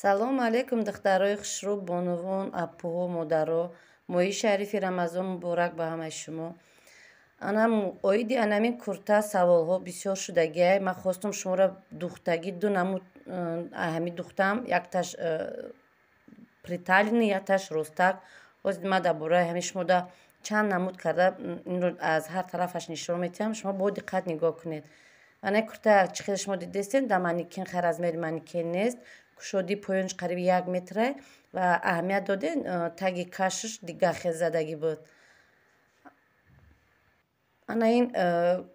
Салом алейкум, духтарои хушрӯ, бонувон, аппуҳо, модаро. Моҳи шарифи Рамазон муборак ба ҳамаи шумо. Анам оиди анамин курта саволҳо бисёр шудагиай. Ман хостум шуморо духтагӣ ду намуд ҳами духтам, якташ приталенный, якташ ростак. Ҳозир ман дар бораи ҳамин шумода чанд намуд карда инро аз ҳар тарафаш нишон медиҳам. Шумо бо диққат нигоҳ кунед. Ана курта чӣ хел шумо дидестен, дар манекен, хай размери манекен нест. Кушодии поёнаш қариби 1 метрай ва аҳамият доден, таги кашш дига хел задагӣ буд. Ана ин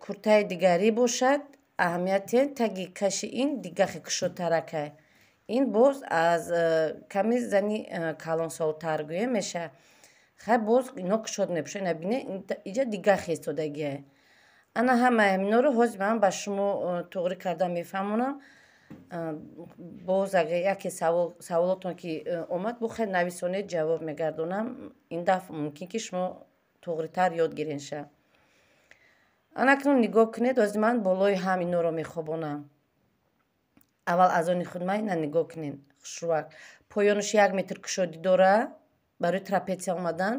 куртаи дигарӣ бошад, аҳамияте таги каши ин дига хел кушодтаракай. Ин боз аз ками зани калонсолтар гӯем мешавад. Хай боз ино кушод мепӯшад. Ина бинед, иҷа дига хел истодагиай. Ана ҳамаи ҳаминоро ҳозир ман ба шумо туғрӣ карда мефаҳмонам. Боз агар яке саволотон ки омад, бо хел нависонед, ҷавоб мегардонам. Ин дафъ мумкин ки шумо туғритар ёд гиренша. Ана акнун нигоҳ кунед, ҳозир ман болои ҳам иноро мехобонам. Аввал аз они худ ман ина нигоҳ кунед, хушрӯак. Поёнаш 1 метр кушодӣ дора барои трапеция омадан.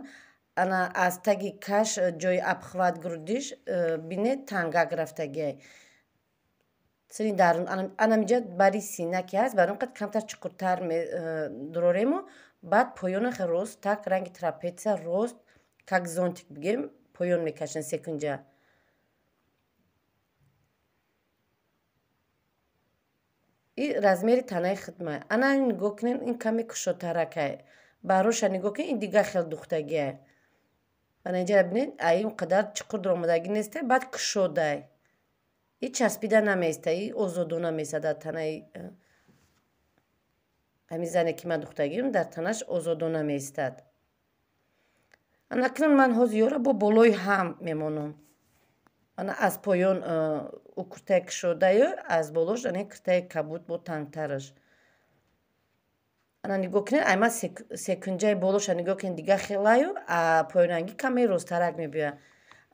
Ана аз таги каш ҷои обхват грудиш бинед тангак рафтагиай. Сини дарун анамиҷа бари сина ки ҳаст, барои он қад камтар чуқуртар дурорему, баъд поёна хел рост так ранги трапеция рост как зонтик бигем поён мекашем секунҷа. И размери танаи хидмай. Ана нигоҳ кунед, ин каме кушодтаракай. Бароша нигоҳ кунед, ин дига хел духтагиай. Ана инҷа бинед, ай он қадар чуқур дуромадагӣ нестай, баъд кушодай. И часпида намеиста, и озодона меиста дар танаи ҳамин зане ки ман духтагиам, дар танаш озодона меистад. Ана акнун ман ҳозир ёра бо болои ҳам мемонам. Ана аз поён ӯ куртаи кушодаю, аз болош ана куртаи кабуд бо тангтараш. Ана нигоҳ кунед, ай ман секунҷаи болоша нигоҳ кунед, дига хелаю, а поёнангӣ каме росттарак мебиёяд.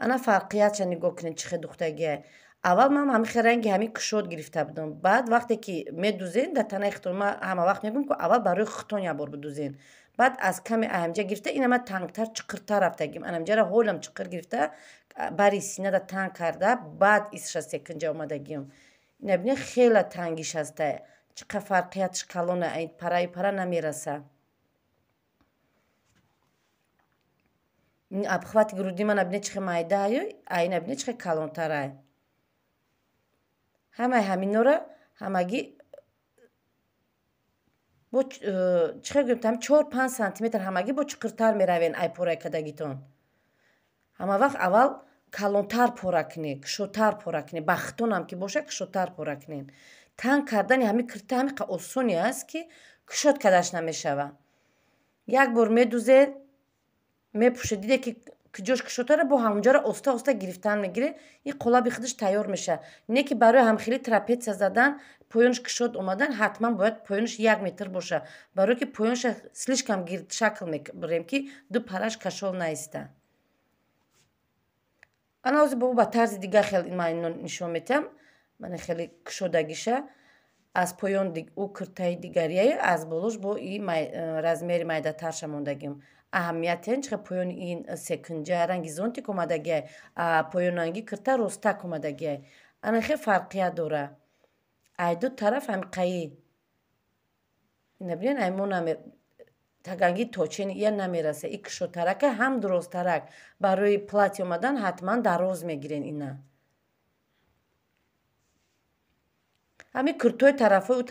Ана фарқиятша нигоҳ кунед, чӣ хел духтагиай. Аввал ман ҳамин хел ранги ҳамин кушод гирифта будам. Баъд вақте ки медузен дар танаи худтон, ман ҳама вақт мегӯям ки аввал барои худтон як бор бидузен. Баъд аз каме аҳамҷа гирифта, ина ман тангтар чуқуртар рафтагим. Анамҷаро ҳолам чуқур гирифта, бари синада танг карда, баъд исша секунҷа омадагим. Ина бинед, хела тангиш ҳаста. Чӣ қадр фарқиятш калона, ай параи пара намераса. Ин обхвати груди мана бинед чӣ хел майдааю, а ина бинед чӣ хел калонтарай. Ҳамаи ҳаминора ҳамагӣ бо чӣ хел гӯем, там 4-5 сантиметр ҳамагӣ бо чуқуртар меравен ай пораи кардагитон. Ҳама вақт аввал калонтар пора кунед, кушодтар пора кунед, ба худтонам ки бошад кушодтар пора кунед. Танг кардани ҳамин кирта ҳамин қадр осоне аст ки кушод кардаш намешавад. Як бор медузед, мепӯшед, дидед ки куҷош кушодтара, бо ҳамонҷоро оста-оста гирифтан мегиред, ин қолаби худаш тайёр мешавад. Не ки барои ҳамхели трапеция задан, поёнаш кушод омадан, ҳатман бояд поёнаш 1 метр бошад, барое ки поёнша слишком гирд шакл мебарем ки ду параш кашол наиста. Ана ҳозир бо ба тарзи дига хел ман ино нишон медиҳам. Мана хеле кушодагиша аз поён ӯ куртаи дигарияю, аз болош бо и размери майдатарша мондагим. Аҳамиятен чӣ хел поёни ин секунҷа ранги зонтик омадагиай, а поёнанги кирта ростак омадагиай. Ана хел фарқият дора. Ай ду тараф ҳамиқаи. Ина бинед, ай мо таганги точени ия намераса. И кушодтарака ҳам дуросттарак. Барои платье омадан ҳатман дароз мегирен ина. Ҳамин куртои тарафҳои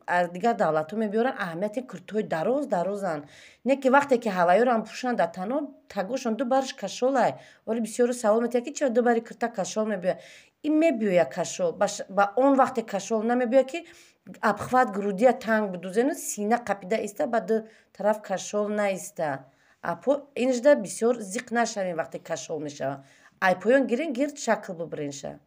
аз дигар давлатҳо мебиёранд, аҳамияти куртои дароз дарозанд. Не ки вақте ки ҳавайёрам пӯшанд дар тано, тагошон ду барш кашолай. Вале бисёро савол метиҳад ки чаро ду бари курта кашол мебиёяд. Ин мебиёяд кашол. Ба он вақте кашол намебиёяд ки обхват грудия танг бидузену сина қапида иста, ба ду тараф кашол наиста. Апо инжда бисёр зиқ нашавем вақте кашол мешавад. Ай поён гирен, гирд шакл бибиренша.